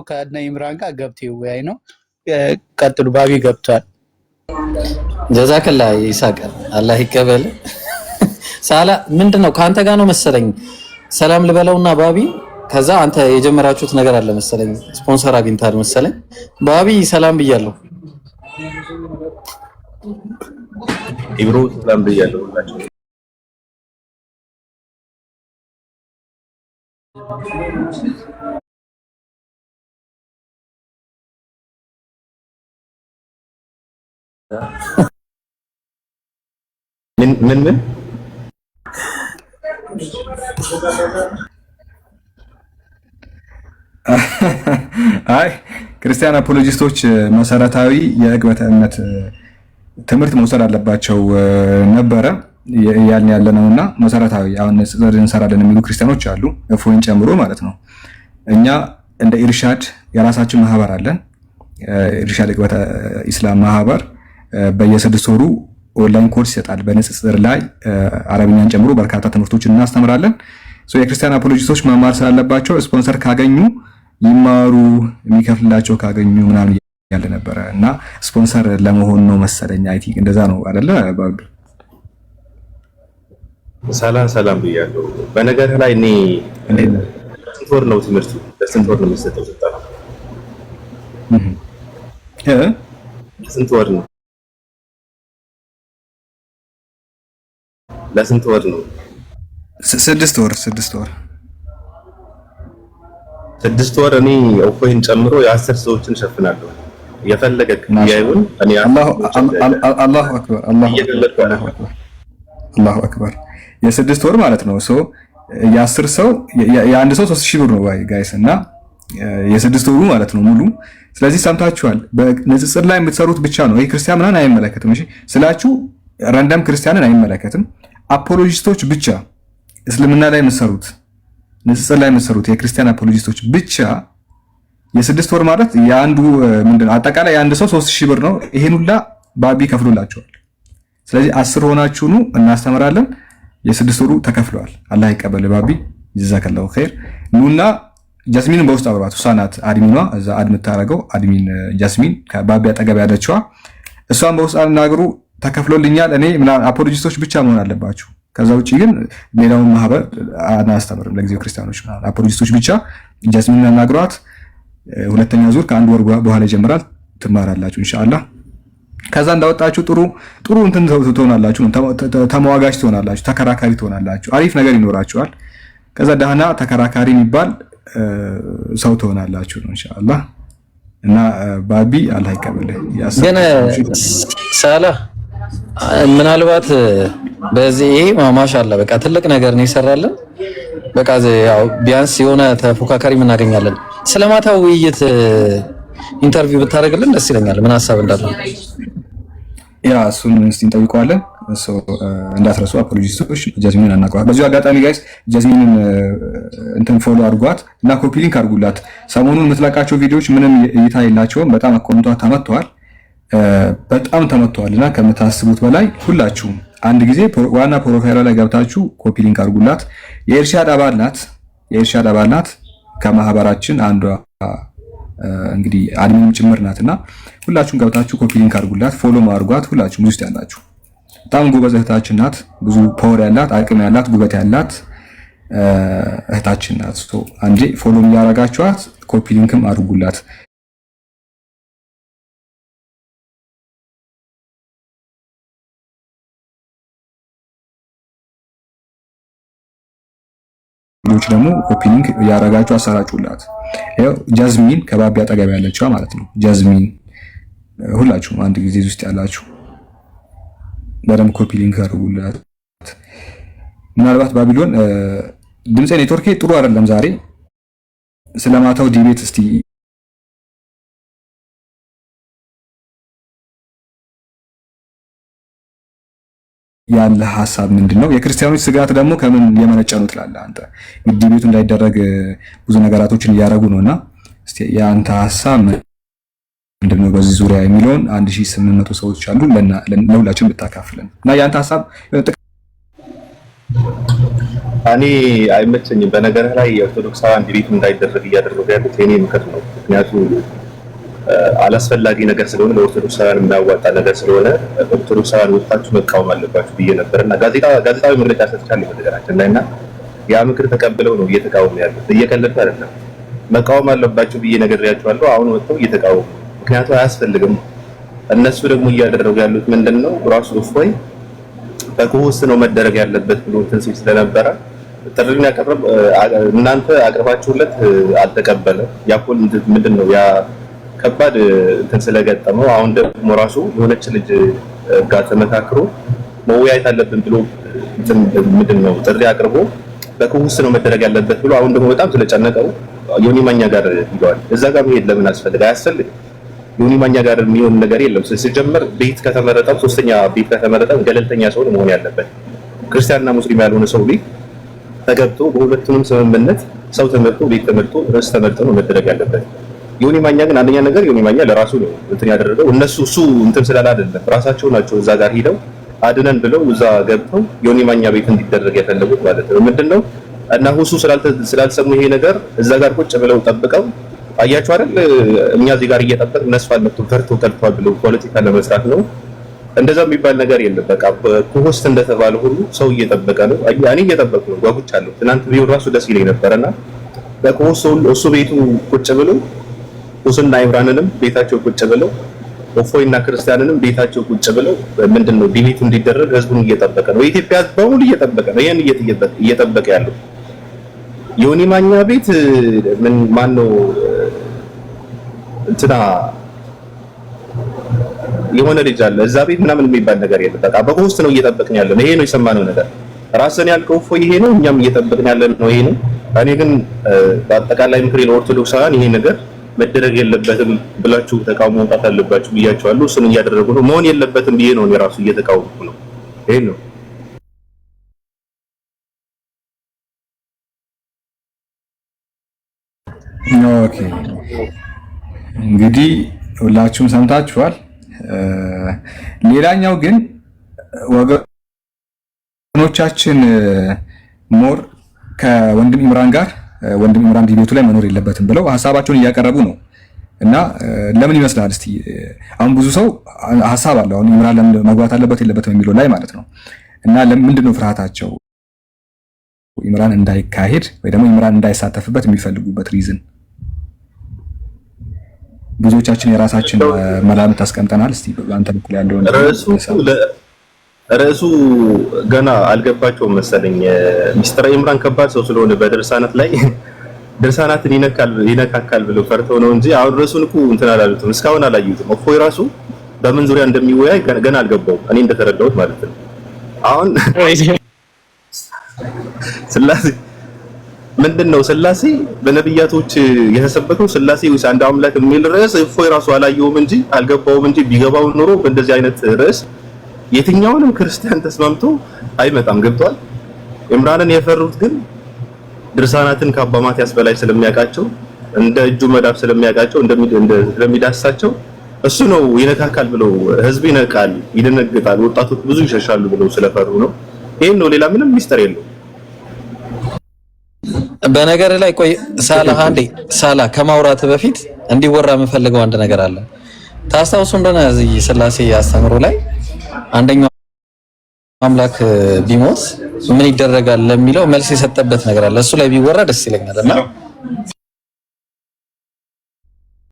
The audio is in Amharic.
ከእነ ኢምራን ጋር ገብቶ ይወያይ ነው። ቀጥሉ። ባቢ ገብቷል። ጀዛከላ ይሳቅ፣ አላህ ይቀበል። ሳላ ምንድን ነው ከአንተ ጋር ነው መሰለኝ ሰላም ልበለውና ባቢ፣ ከዛ አንተ የጀመራችሁት ነገር አለ መሰለኝ፣ ስፖንሰር አግኝታል መሰለኝ። ባቢ ሰላም ብያለሁ። ኢብሮ ሰላም ብያለሁ ሁላችሁ። ምን ምን ምን አይ ክርስቲያን apologist ኦች መሰረታዊ የዕቅበተ እምነት ትምህርት መውሰድ አለባቸው ነበረ እያልን ያለ ነው። እና መሰረታዊ አሁን ንጽጽር እንሰራለን የሚሉ ክርስቲያኖች አሉ፣ እፎይን ጨምሮ ማለት ነው። እኛ እንደ ኢርሻድ የራሳችን ማህበር አለን። ኢርሻድ ዕቅበተ ኢስላም ማህበር በየስድስት ወሩ online course ይሰጣል። በንጽጽር ላይ አረብኛን ጨምሮ በርካታ ትምህርቶችን እናስተምራለን። የክርስቲያን apologist ኦች መማር ስላለባቸው ስፖንሰር ካገኙ ይማሩ፣ የሚከፍልላቸው ካገኙ ምናምን ያለ ነበረ እና ስፖንሰር ለመሆን ነው መሰለኝ። I think እንደዛ ነው አይደለ? ባብዱ ሰላም ሰላም ብያለሁ። በነገር ላይ እኔ ስንት ወር ነው ትምህርቱ? ለስንት ወር ነው የሚሰጠው ስልጠና? ለስንት ወር ነው? ለስንት ወር ነው? 6 ወር፣ 6 ወር። 6 ወር። እኔ እፎይን ጨምሮ የ10 ሰዎችን እሸፍናለሁ። የፈለገ ክፍያ ይሁን እኔ አላሁ አክበር፣ አላሁ አክበር። የ6 ወር ማለት ነው። So የ10 ሰው የአንድ ሰው 3000 ብር ነው guys፣ እና የ6 ወሩ ማለት ነው ሙሉ። ስለዚህ ሰምታችኋል። በንጽጽር ላይ የምትሰሩት ብቻ ነው። ይህ ክርስቲያን ምናምን አይመለከትም። እሺ ስላችሁ random ክርስቲያንን አይመለከትም። apologist ኦች ብቻ እስልምና ላይ የምትሰሩት፣ ንጽጽር ላይ የምትሰሩት የክርስቲያን apologist ኦች ብቻ የ6 ወር ማለት የአንዱ ምንድነው አጠቃላይ የአንድ ሰው 3000 ብር ነው። ይሄን ሁላ ባቢ ከፍሎላቸዋል። ስለዚህ 10 ሆናችሁ ኑ እናስተምራለን። የ6 ወሩ ተከፍለዋል። አላህ ይቀበል። ባቢ ጀዛከላሁ ኸይር። ኑና ጃስሚንን በውስጥ አብሯት። እሷ ናት admin ኗ፣ እዛ add የምታደርገው admin ጃስሚን ከባቢ አጠገብ ያለችዋ፣ እሷን በውስጥ አናግሩ። ተከፍሎልኛል እኔ ምናምን apologist ኦች ብቻ መሆን አለባችሁ። ከዛ ውጭ ግን ሌላውን ማህበር አናስተምርም ለጊዜው ክርስቲያኖች ምናምን፣ apologist ኦች ብቻ ጃስሚንን አናግሯት። ሁለተኛ ዙር ከአንድ ወር በኋላ ይጀምራል። ትማራላችሁ ኢንሻአላህ። ከዛ እንዳወጣችሁ ጥሩ ጥሩ እንትን ትሆናላችሁ፣ ተመዋጋች ትሆናላችሁ፣ ተከራካሪ ትሆናላችሁ፣ አሪፍ ነገር ይኖራችኋል። ከዛ ደህና ተከራካሪ የሚባል ሰው ትሆናላችሁ ነው ኢንሻአላህ። እና ባቢ አላህ ይቀበልህ። ግን ሳላ ምናልባት በዚህ ይሄ ማሻአላ በቃ ትልቅ ነገር ነው ይሰራልን። በቃ ያው ቢያንስ የሆነ ተፎካካሪ እናገኛለን። ስለማታው ውይይት interview ብታደርግልን ደስ ይለኛል። ምን ሀሳብ እንዳለ Yeah፣ እሱን እስቲ እንጠይቀዋለን። እንዳትረሱ apologist ኦች ጃዝሚንን አናግሯት። በዚሁ አጋጣሚ guys ጃዝሚንን እንትን follow አድርጓት እና copy link አድርጉላት። ሰሞኑን የምትለቃቸው ቪዲዮዎች ምንም እይታ የላቸውም። በጣም account ቷ ተመተዋል፣ በጣም ተመተዋል እና ከምታስቡት በላይ ሁላችሁም አንድ ጊዜ ዋና profile ሏ ላይ ገብታችሁ copy link አድርጉላት። የኤርሻድ አባል ናት፣ የኤርሻድ አባል ናት። ከማህበራችን አንዷ እንግዲህ admin ም ጭምር ናት እና ሁላችሁም ገብታችሁ copy link አድርጉላት፣ follow አድርጓት። ሁላችሁም ውስጥ ያላችሁ በጣም ጎበዝ እህታችን ናት። ብዙ power ያላት፣ አቅም ያላት፣ ጉልበት ያላት እህታችን ናት። አንዴ follow እያደረጋችኋት copy link ም አድርጉላት። ሌሎች ደግሞ copy link እያደረጋችሁ አሰራጩላት። ይኸው ጃዝሚን ከባቢ አጠገብ ያለችዋ ማለት ነው። ጃዝሚን ሁላችሁም አንድ ጊዜ ውስጥ ያላችሁ በደንብ copy link አድርጉላት። ምናልባት ባቢሎን ድምፄ ኔትወርኬ ጥሩ አይደለም ዛሬ። ስለማታው debate እስቲ ያለ ሀሳብ ምንድን ነው? የክርስቲያኖች ስጋት ደግሞ ከምን የመነጨ ነው ትላለህ አንተ? debate ኡ እንዳይደረግ ብዙ ነገራቶችን እያደረጉ ነው እና እስቲ የአንተ ሀሳብ ምንድን ነው በዚህ ዙሪያ የሚለውን 1800 ሰዎች አሉ፣ ለሁላችን ብታካፍለን እና የአንተ ሀሳብ። እኔ አይመቸኝም። በነገርህ ላይ የኦርቶዶክሳውያን debate እንዳይደረግ እያደረጉ ያሉት የኔ ምክር ነው። ምክንያቱ አላስፈላጊ ነገር ስለሆነ፣ ለኦርቶዶክሳውያን የማያዋጣ ነገር ስለሆነ ኦርቶዶክሳውያን ወጥታችሁ መቃወም አለባችሁ ብዬ ነበር እና ጋዜጣዊ መግለጫ ሰጥቻለሁ በነገራችን ላይ። እና ያ ምክር ተቀብለው ነው እየተቃወሙ ያሉት። እየቀለድኩ አይደለም። መቃወም አለባችሁ ብዬ ነግሬያቸዋለሁ። አሁን ወጥተው እየተቃወሙ፣ ምክንያቱ አያስፈልግም። እነሱ ደግሞ እያደረጉ ያሉት ምንድን ነው? ራሱ እፎይ በ co-host ነው መደረግ ያለበት ብሎ እንትን ሲል ስለነበረ ጥሪውን ያቀረብ እናንተ አቅርባችሁለት አልተቀበለም። ያኮል ምንድን ነው ያ ከባድ እንትን ስለገጠመው አሁን ደግሞ ራሱ የሆነች ልጅ ጋር ተመካክሮ መወያየት አለብን ብሎ እንትን ምንድን ነው ጥሪ አቅርቦ በ co-host ነው መደረግ ያለበት ብሎ አሁን ደግሞ በጣም ስለጨነቀው ዮኒ ማኛ ጋር ሂደዋል። እዛ ጋር መሄድ ለምን አስፈልገ? አያስፈልግም። ዮኒ ማኛ ጋር የሚሆን ነገር የለም። ሲጀመር ቤት ከተመረጠም፣ ሶስተኛ ቤት ከተመረጠም ገለልተኛ ሰው ነው መሆን ያለበት። ክርስቲያንና ሙስሊም ያልሆነ ሰው ቤት ተገብቶ በሁለቱንም ስምምነት ሰው ተመርጦ፣ ቤት ተመርጦ፣ ርዕስ ተመርጦ ነው መደረግ ያለበት። ዮኒ ማኛ ግን አንደኛ ነገር ዮኒ ማኛ ለራሱ ነው እንትን ያደረገው። እነሱ እሱ እንትን ስላለ አይደለም፣ ራሳቸው ናቸው እዛ ጋር ሂደው አድነን ብለው እዛ ገብተው ዮኒ ማኛ ቤት እንዲደረግ የፈለጉት ማለት ነው። ምንድነው እና ሁሱ ስላልሰሙ ይሄ ነገር እዛ ጋር ቁጭ ብለው ጠብቀው አያችሁ አይደል? እኛ እዚህ ጋር እየጠበቅ እነሱ አልመጡም ፈርቶ ቀርቷል ብለው ፖለቲካ ለመስራት ነው። እንደዛ የሚባል ነገር የለም። በቃ co-host እንደተባለ ሁሉ ሰው እየጠበቀ ነው። እኔ እየጠበቅኩ ነው፣ ጓጉቻለሁ። ትናንት ቢሆን ራሱ ደስ ይለኝ ነበርና በ co-host እሱ ቤቱ ቁጭ ብሎ ሁስና ኢምራንንም ቤታቸው ቁጭ ብለው፣ እፎይና ክርስቲያንንም ቤታቸው ቁጭ ብለው ምንድነው debate ኡ እንዲደረግ ህዝቡን እየጠበቀ ነው። የኢትዮጵያ ህዝብ በሙሉ እየጠበቀ ነው። ይሄን እየጠበቀ ያለው ዮኒ ማኛ ቤት ምን ማን ነው እንትና የሆነ ልጅ አለ እዛ ቤት ምናምን የሚባል ነገር የለም። በቃ በ co-host ነው እየጠበቅን ያለ ነው። ይሄ ነው የሰማነው ነገር። ራስን ያልከው እፎይ ይሄ ነው፣ እኛም እየጠበቅን ያለ ነው ይሄ ነው። እኔ ግን በአጠቃላይ ምክሬ ለኦርቶዶክሳውያን ይሄ ነገር መደረግ የለበትም ብላችሁ ተቃውሞ መውጣት አለባችሁ ብያቸዋለሁ። እሱን እያደረጉ ነው። መሆን የለበትም ብዬ ነው እኔ ራሱ እየተቃወምኩ ነው። ይሄ ነው። Okay፣ እንግዲህ ሁላችሁም ሰምታችኋል። ሌላኛው ግን ወገኖቻችን more ከወንድም ኢምራን ጋር ወንድም ኢምራን debate ኡ ላይ መኖር የለበትም ብለው ሀሳባቸውን እያቀረቡ ነው። እና ለምን ይመስላል? እስቲ አሁን ብዙ ሰው ሀሳብ አለው። አሁን ኢምራን ለምን መግባት አለበት የለበትም የሚለው ላይ ማለት ነው። እና ለምንድን ነው ፍርሃታቸው ኢምራን እንዳይካሄድ ወይ ደግሞ ኢምራን እንዳይሳተፍበት የሚፈልጉበት reason? ብዙዎቻችን የራሳችን መላምት አስቀምጠናል። እስቲ በአንተ በኩል ያለውን ርዕሱ ገና አልገባቸውም መሰለኝ። ሚስተር ኢምራን ከባድ ሰው ስለሆነ በድርሳናት ላይ ድርሳናትን ይነካል ይነካካል ብለው ፈርተው ነው እንጂ አሁን ርዕሱን እኮ እንትን አላሉትም፣ እስካሁን አላዩትም። እፎይ ራሱ በምን ዙሪያ እንደሚወያይ ገና አልገባውም፣ እኔ እንደተረዳሁት ማለት ነው። አሁን ስላሴ ምንድን ነው? ስላሴ በነብያቶች የተሰበከው ስላሴ ወይስ አንድ አምላክ የሚል ርዕስ እፎይ ራሱ አላየውም እንጂ አልገባውም እንጂ ቢገባው ኖሮ በእንደዚህ አይነት ርዕስ የትኛውንም ክርስቲያን ተስማምቶ አይመጣም። ገብቷል። ኢምራንን የፈሩት ግን ድርሳናትን ከአባ ማቲያስ በላይ ስለሚያውቃቸው፣ እንደ እጁ መዳፍ ስለሚያውቃቸው፣ ስለሚዳስሳቸው እሱ ነው ይነካካል ብለው፣ ህዝብ ይነቃል፣ ይደነግጣል፣ ወጣቶች ብዙ ይሸሻሉ ብለው ስለፈሩ ነው። ይሄን ነው፣ ሌላ ምንም ሚስጥር የለውም። በነገር ላይ ቆይ ሳላ፣ አንዴ ሳላ፣ ከማውራት በፊት እንዲወራ የምፈልገው አንድ ነገር አለ። ታስታውሱ እንደሆነ እዚህ ስላሴ አስተምሮ ላይ አንደኛው አምላክ ቢሞት ምን ይደረጋል ለሚለው መልስ የሰጠበት ነገር አለ። እሱ ላይ ቢወራ ደስ ይለኛል እና